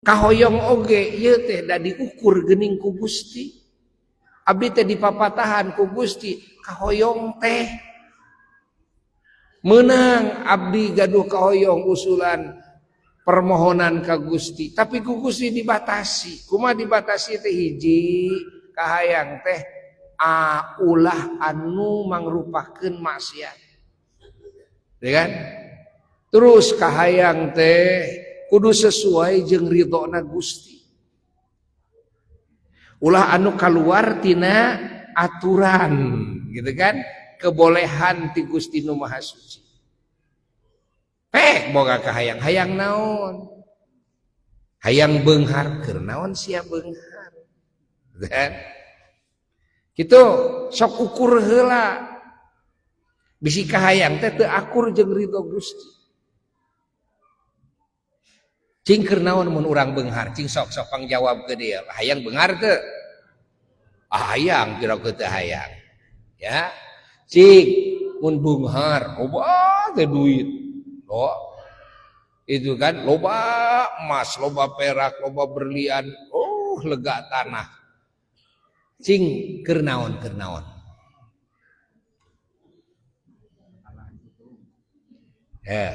Kahoyong oge ieu teh da diukur geuning ku Gusti. Abdi teh dipapatahan ku Gusti kahoyong teh. Menang abdi gaduh kahoyong usulan permohonan ka Gusti, tapi ku Gusti dibatasi. Kumaha dibatasi teh hiji kahayang teh ulah anu mangrupakeun maksiat. Ya kan? Terus kahayang teh kudu sesuai jeung ridhona Gusti. Ulah anu kaluar tina aturan, gitu kan? Kebolehan ti Gusti nu Maha Suci. Pek boga kahayang, hayang naon? Hayang beunghar, keur naon sia beunghar? Gitu kan? Kitu sok ukur heula. Bisi kahayang teh teu akur jeung ridho Gusti. Cing keur naon mun urang beunghar? Cing sok-sok pangjawab ke dia. Hayang beunghar teu? Ah, hayang kira teu hayang. Ya. Cing mun beunghar loba teh duit. Loh. Itu kan loba emas, loba perak, loba berlian. Oh, lega tanah. Cing keur naon keur naon? Ya.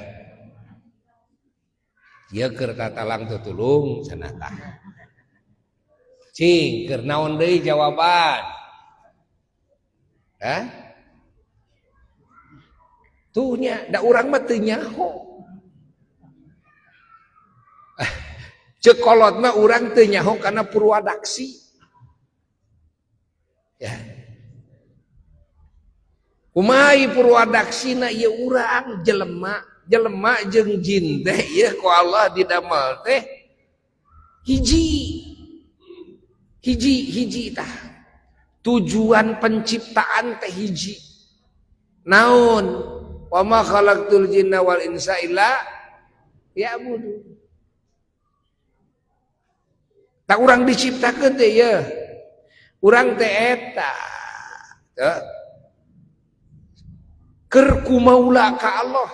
Ieu keur tatalang tutulung cenah tah. Cing keur naon deui jawaban? Hah? Tuh nya da urang mah teu nyaho. Ceuk kolot mah urang teu nyaho kana purwadaksi. Ya. Kumaha purwadaksina ieu urang jelema, jelema jeung jin teh ieu ku Allah didamel teh hiji. Hiji hiji tah. Tujuan penciptaan teh hiji. Naon? Wa ma khalaqtul jinna wal insa illa liya'budun. Tak urang diciptakeun teh ieu. Urang teh eta. Teu. Keur kumaula ka Allah.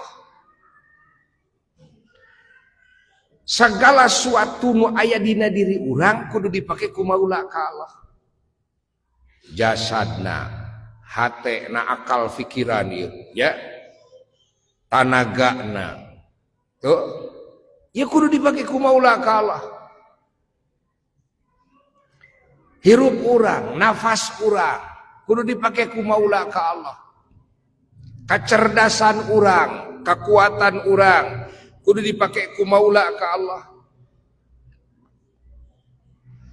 Segala suatu nu aya dina diri urang kudu dipake kumaula ka Allah. Jasadna, hatena, akal pikiran ieu, ya. Tanagana. Tuh. Ieu kudu dipake kumaula ka Allah. Hirup urang, nafas urang kudu dipake kumaula ka Allah. Kacerdasan urang, kekuatan urang kudu dipake kumaula ka Allah.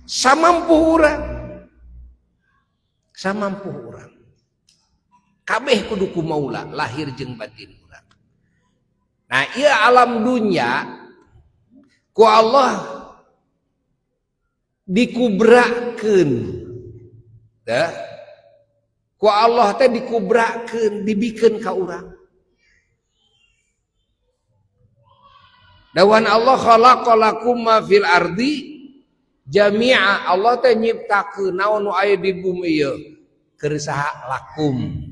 Samampu urang. Samampu urang. Kabeh kudu kumaula lahir jeung batin urang. Nah, ieu alam dunya ku Allah dikubrakeun. Dah. Ku Allah teh dikubrakeun, dibikeun ka urang. Dawan Allah khalaqalakum ma fil ardi jami'a. Allah teh nyiptakeun naon nu aya di bumi ieu. Keur saha lakum.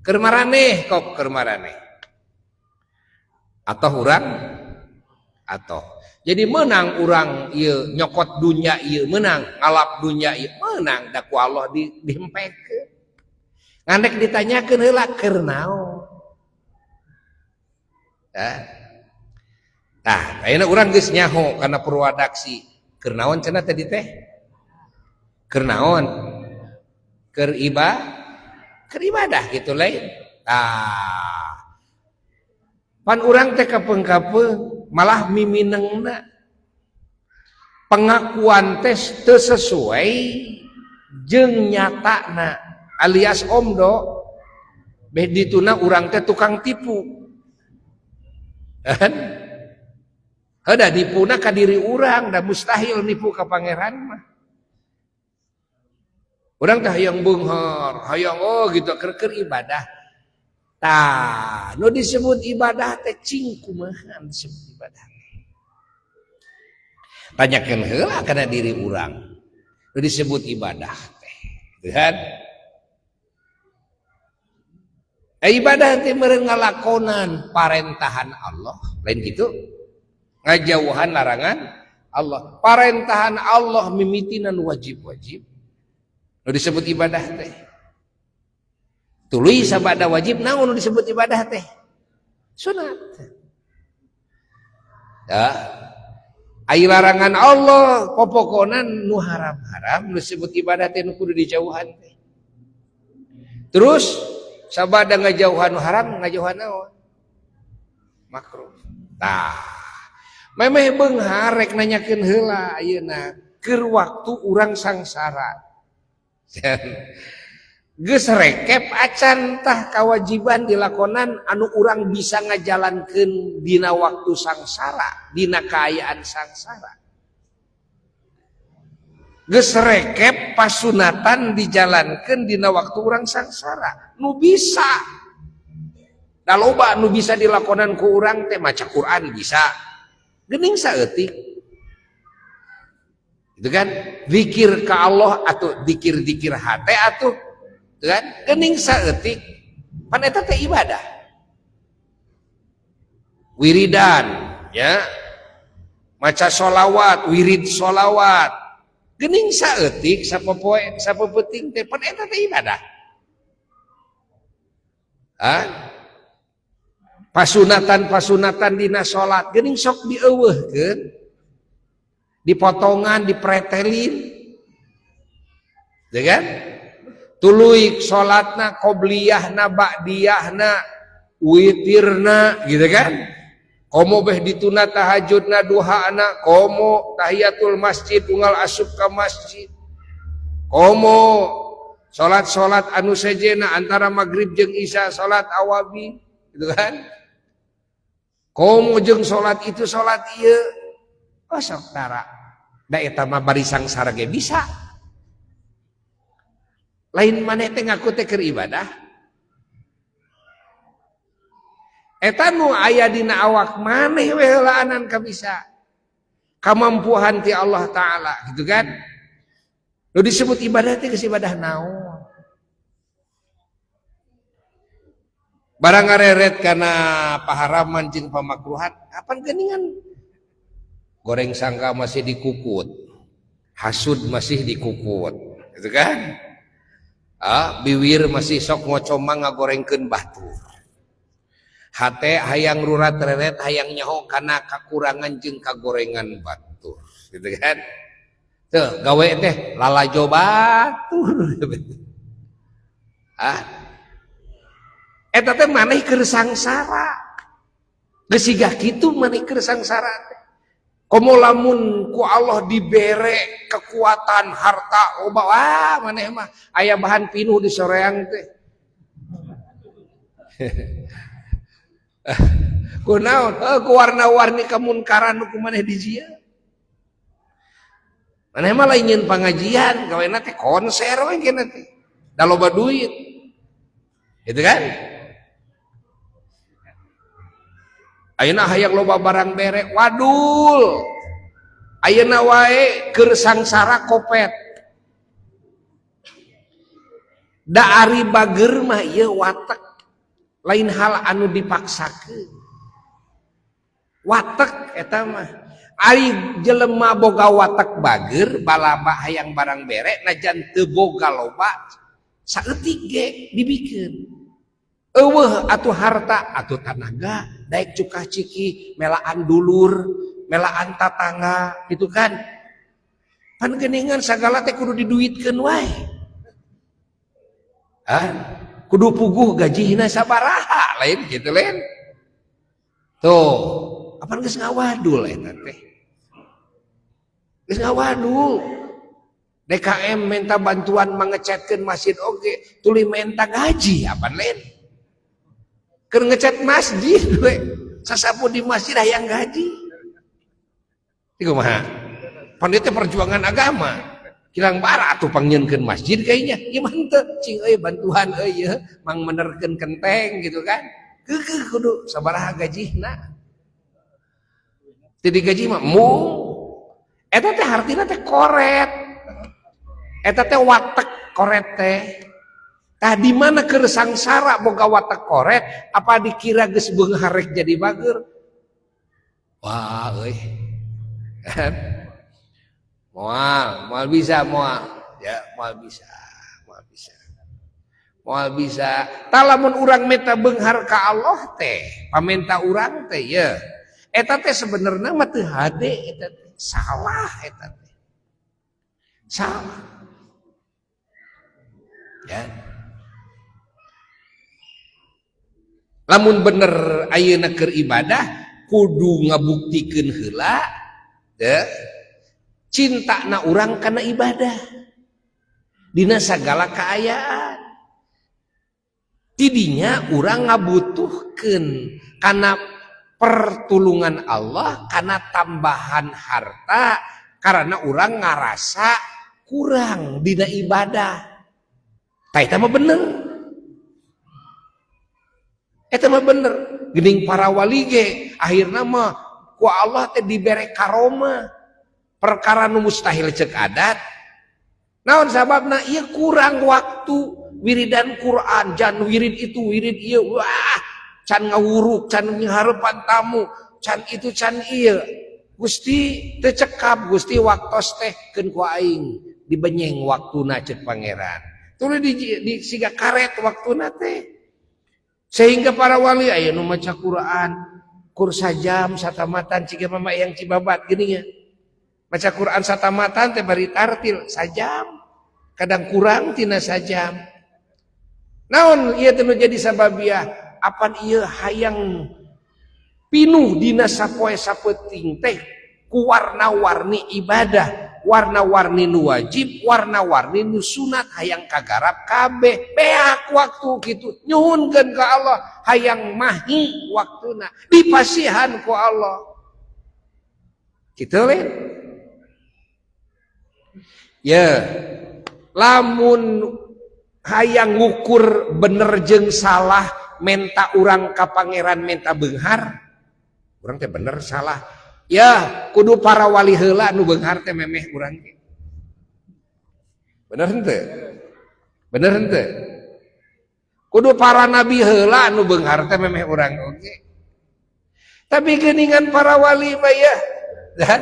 Keur maraneh kok keur maraneh. Atau urang atau jadi menang urang ieu nyokot dunya ieu menang ngalap dunya ieu menang da ku Allah dihempekeun. Ngandek ditanyakeun heula keur naon. Tah, ayeuna urang geus nyaho kana purwadaksi. Keur naon cenah tadi teh? Keur naon? Keur ibadah gitu lain. Tah. Pan urang teh kapeung-kapeung malah miminengna pengakuan teh teu sesuai jeung nyatana alias omdo beh dituna urang teh tukang tipu. Kan? Heuda nipuna ka diri urang da mustahil nipu ka pangeran mah. Urang teh hayang beunghar, hayang oh gitu keur ibadah. Tah, nu disebut ibadah teh cing kumaha disebut ibadah. Tanyakeun heula kana diri urang. Nu disebut ibadah teh. Kan? Ibadah teh meureun ngalakonan parentahan Allah, lain gitu. Ngajauhan larangan Allah. Parentahan Allah mimitinan wajib-wajib. Nu disebut ibadah teh. Tuluy sabada wajib naon nu disebut ibadah teh? Sunat. Ya. Ai larangan Allah popokonan nu haram-haram nu disebut ibadah teh nu kudu dijauhan teh. Terus sabada ngajauhan nu haram ngajauhan naon? Makruh. Tah. Memeh beunghar rek nanyakeun heula ayeuna keur waktu urang sangsara. Geus rekep acan tah kawajiban dilakonan anu urang bisa ngajalankeun dina waktu sangsara, dina kaayaan sangsara. Geus rekep pasunatan dijalankeun dina waktu urang sangsara. Nu bisa. Da loba nu bisa dilakonan ku urang teh maca Quran bisa. Geuning saeutik. Itu kan zikir ka Allah atau dikir-dikir hate atuh kan geuning saeutik pan eta teh ibadah. Wiridan ya, maca sholawat, wirid sholawat geuning saeutik sapopoe sapeupeting teh pan eta teh ibadah. Hah? Pasunatan-pasunatan dina salat geuning sok dieuweuhkeun, dipotongan, dipretelin, ya kan? Tuluy salatna qobliyahna ba'diyahna witirna gitu kan? Komo beh dituna tahajudna duhana, komo tahiyatul masjid unggal asup ka masjid. Komo salat-salat anu sejena antara maghrib jeung isya salat awabi gitu kan? Komo jeung salat itu salat ieu. Oh sok tara. Da eta mah bari sangsara ge bisa. Lain maneh teh ngaku teh keur ibadah. Eta nu aya dina awak maneh we heulaanan kabisa. Kamampuhan ti Allah Ta'ala gitu kan. Nu disebut ibadah teh geus ibadah naon. Barang ngareret kana paharaman jeung pamakruhan, kapan geuningan goreng sangka masih dikukut, hasud masih dikukut, gitu kan? Ah, biwir masih sok ngocomang ngagorengkeun batur. Hate hayang rurat reret hayang nyaho kana kakurangan jeung kagorengan batur, gitu kan? Tuh, gawe teh lalajo batur. Ah. Eta teh maneh keur sangsara. Geus siga kitu maneh keur sangsara teh. Komo lamun ku Allah dibere kekuatan harta loba, wah maneh mah aya bahan pinuh di soreang teh. Kunaon? Ku warna-warni kamunkaran nu ku maneh dijieun. Maneh mah lain nyeun pangajian, gawena teh konser we kena teh. Da loba duit. Gitu kan? Ayeuna hayang loba barang bere, wadul. Ayeuna wae keur sangsara kopet. Da ari bager mah ieu watek, lain hal anu dipaksakeun. Watek eta mah. Ari jelema boga watek bager, balaba hayang barang bere najan teu boga loba, saeutik ge dibikeun. Eueuh atuh harta atuh tanaga daek cukah ciki melaan dulur melaan tatangga gitu kan. Pan geuningan sagala teh kudu diduitkeun wae. Ah, kudu puguh gajihna sabaraha lain gitu lain. Tuh, apan geus ngawadul eta teh. Geus ngawadul. DKM minta bantuan mangecatkeun masjid oge, tuluy minta gaji apan lain. Keur ngecat masjid we, sasapu di masjid hayang gaji. Ieu kumaha? Pan ieu teh perjuangan agama. Hilang bara atuh pangnyieunkeun masjid kayaknya. Ieu mah henteu, cing euy bantuan euy ieu mang menerkeun kenteng gitu kan. Keukeuh kudu sabaraha gajihna. Teu digaji mah mung. Eta teh hartina teh koret. Eta teh watek koret teh. Tah di mana keur sangsara boga watek koret, apa dikira geus beunghar rek jadi bager? Wah euy. Moal, moal bisa moal. Ya, moal bisa, moal bisa. Moal bisa. Tah lamun urang menta beunghar ka Allah teh, pamenta urang teh ya. Eta teh sebenarnya mah teu hade eta teh. Salah eta teh. Salah. Ya. Lamun bener ayeuna keur ibadah kudu ngabuktikeun heula teh cintana urang kana ibadah dina sagala kaayaan. Tidinya urang ngabutuhkeun kana pertulungan Allah, kana tambahan harta karena urang ngarasa kurang dina ibadah. Tah eta mah bener. Eta mah bener. Geuning para wali ge akhirna mah ku Allah teh dibere karomah. Perkara nu mustahil cek adat. Naon sababna? Ieu kurang waktu wiridan Quran, jan wirid itu wirid ieu, wah can ngawuruk, can ngaharepan tamu, can itu can ieu. Gusti teu cekap, Gusti waktos teh keun ku aing dibenyeng waktuna cek pangeran. Tuluy di siga karet waktuna teh. Sehingga para wali aya nu maca Quran kur sajam satamatan ciga mama yang Cibabat geuning nya. Maca Quran satamatan teh bari tartil sajam. Kadang kurang tina sajam. Naon ieu teh nu jadi sababiah? Apan ieu hayang pinuh dina sapoe sapeuting teh ku warna-warni ibadah, warna-warni nu wajib, warna-warni nu sunat hayang kagarap kabeh. Beak waktu kitu nyuhunkeun ka Allah hayang mahi waktuna dipasihan ku Allah. Kitu lain. Ya, lamun hayang ngukur bener jeung salah menta urang ka pangeran menta beunghar, urang teh bener salah. Ya, kudu para wali heula nu beunghar teh memeh urang ge. Bener henteu? Bener henteu? Kudu para nabi heula nu beunghar teh memeh urang oge. Tapi geuningan para wali mah ya, dan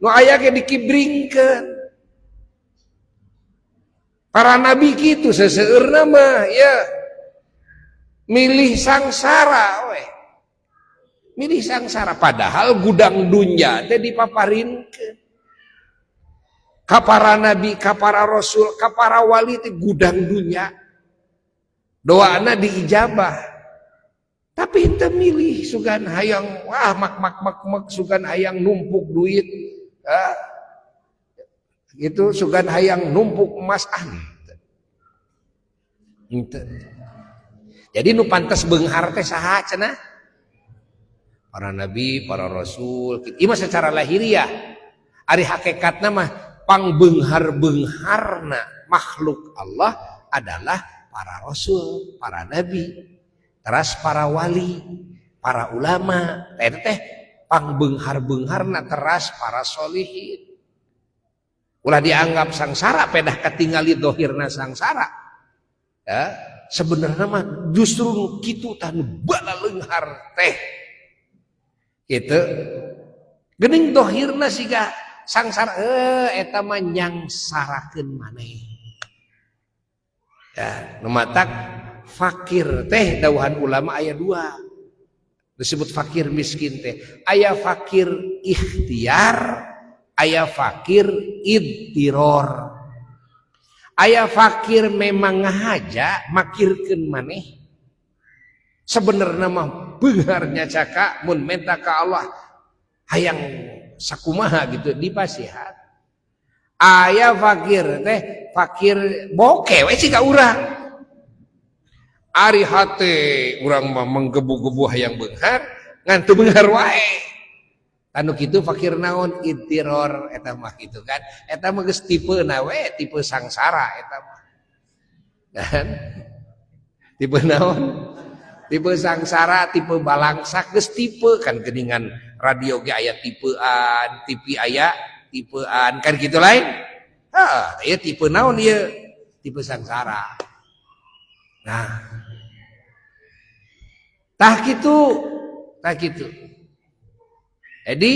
nu aya ge dikibringkeun. Para nabi kitu seseueurna mah ya milih sangsara we. Milih sangsara padahal gudang dunya teh dipaparinkeun. Ka para nabi, ka para rasul, ka para wali teh gudang dunya. Doana diijabah. Tapi henteu milih sugan hayang wah mak mak mak mak sugan hayang numpuk duit. Ah, gitu sugan hayang numpuk emas ah. Henteu. Jadi nu pantes beunghar teh saha cenah? Para nabi, para rasul. Ieu mah secara lahiriah. Ari hakikatna mah pangbeunghar-beungharna makhluk Allah adalah para rasul, para nabi, teras para wali, para ulama. Teh teh pangbeunghar-beungharna teras para solihin. Ulah dianggap sangsara pedah katingali dohirna sangsara. Ya, sebenarnya mah justru nu kitu tah nu balaleunghar teh. Gitu. Geuning dohirna siga sangsara eta mah nyangsarakeun maneh. Ya, nu matak fakir teh dawuhan ulama aya dua. Disebut fakir miskin teh. Aya fakir ikhtiar, aya fakir idtiror. Aya fakir memang ngahaja makirkeun maneh. Sebenarnya mah beungharnya caka mun menta ka Allah hayang sakumaha gitu dipasihan. Aya fakir teh fakir boke we siga urang. Ari hate urang mah menggebu-gebu hayang beunghar ngan teu beunghar wae. Anu kitu fakir naon idtiror eta mah kitu kan. Eta mah geus tipe na we, tipe sangsara eta mah. Dan tipe naon? Tipe sangsara, tipe balangsak geus tipe kan geuningan radio ge aya tipean, TV aya tipean kan kitu lain. Hah, ieu tipe naon ieu? Tipe sangsara. Nah. Tah kitu, tah kitu. Jadi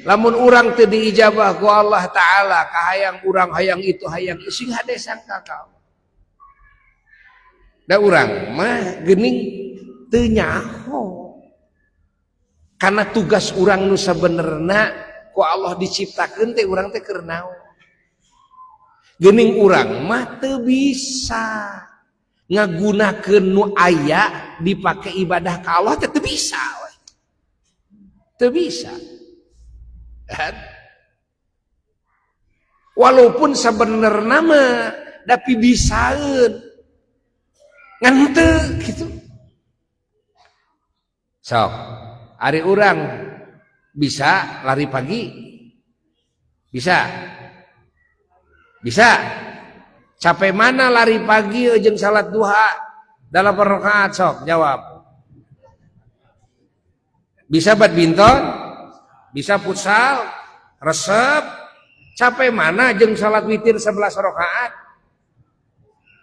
Lamun urang teu diijabah ku Allah Ta'ala kahayang urang, hayang itu, hayang sing hade sangka ka Allah. Da urang mah geuning teu nyaho. Karena tugas urang nu sabenerna ku Allah diciptakeun teh, urang teh keur naon. Geuning urang mah teu bisa ngagunakeun nu aya dipake ibadah ka Allah teh, teu bisa we. Teu bisa. Kan? Walaupun sebenarnya mah tapi bisaeun, ngan teu gitu. Sok, ari urang bisa lari pagi? Bisa? Bisa? Capek mana lari pagi jeung salat duha dalam rakaat, sok jawab. Bisa badminton? Bisa futsal? Resep? Capek mana jeung salat witir 11 rakaat?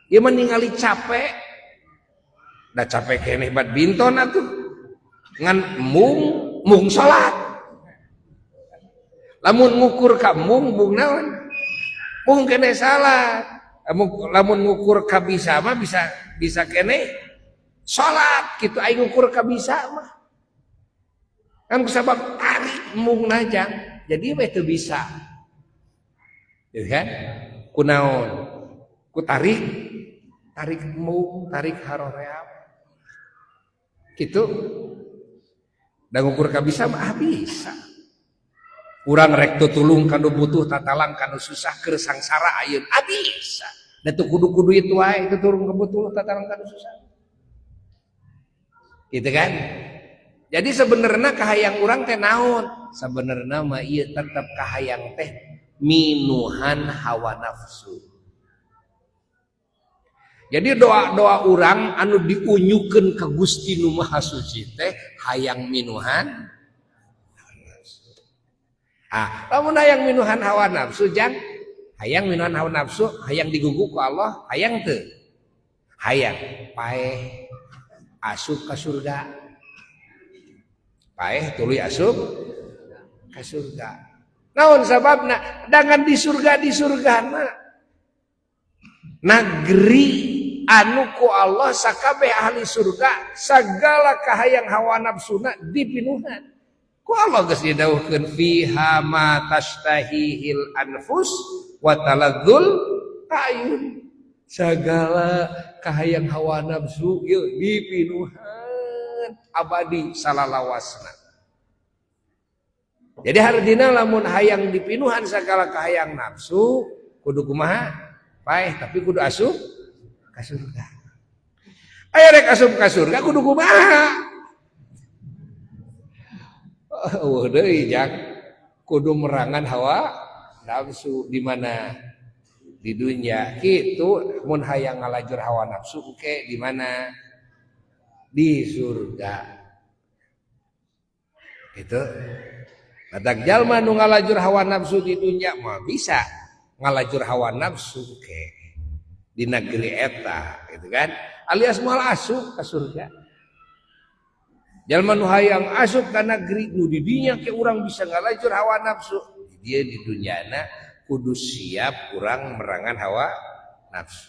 Ieu mah ningali capek. Da capek keneh badminton atuh. Ngan mung mung salat. Lamun ngukur ka mung mung naon? Mung keneh salat. Lamun ngukur ka bisa mah bisa, bisa keneh salat gitu, aing ngukur ka bisa mah. Kan sabab tarik mung najang. Jadi we teu bisa. Gitu kan? Kunaon? Ku tarik tarik mung, tarik haroream. Gitu. Dan ngukur ka bisa mah, ah, bisa. Urang rek tutulung kanu butuh, tatalang kanu susah, keur sangsara ayeuna. Ah, bisa. Da teu kudu-kudu itu wae tutulung ka butuh, tatalang kanu susah. Gitu kan? Jadi sebenarnya kahayang urang teh naon? Sebenarnya mah ieu tetep kahayang teh minuhan hawa nafsu. Jadi doa-doa urang anu diunyukeun ka Gusti Nu Maha Suci teh hayang minuhan. Ah, lamun hayang minuhan hawa nafsu, jang hayang minuhan hawa nafsu, hayang digugu ku Allah, hayang teu? Hayang, paeh asup ka surga. Paeh tuluy asup ka surga. Naon sababna? Dangan di surga, di surgana negeri anu ku Allah sakabeh ahli surga segala kahayang hawa nafsuna dipinuhan. Ku Allah geus didawuhkeun, fiha ma tashtahihil anfus wa taladzul a'yun. Segala kahayang hawa nafsu ieu dipinuhan abadi salalawasna. Jadi hardina lamun hayang dipinuhan segala kahayang nafsu kudu kumaha? Paeh, tapi kudu asup ka surga. Aya rek asup ka surga kudu kumaha? Oh, deui jang, kudu merangan hawa nafsu di mana? Di dunia. Kitu, mun hayang ngalajur hawa nafsu oke, di mana? Di surga. Itu. Matak jalma nu ngalajur hawa nafsu di dunia mah bisa ngalajur hawa nafsu ke di negeri eta gitu kan, alias moal asup ke surga. Jalma nu hayang asup ka negeri nu di dinya ke urang bisa ngalajur hawa nafsu, dia di dunyana kudu siap urang merangan hawa nafsu.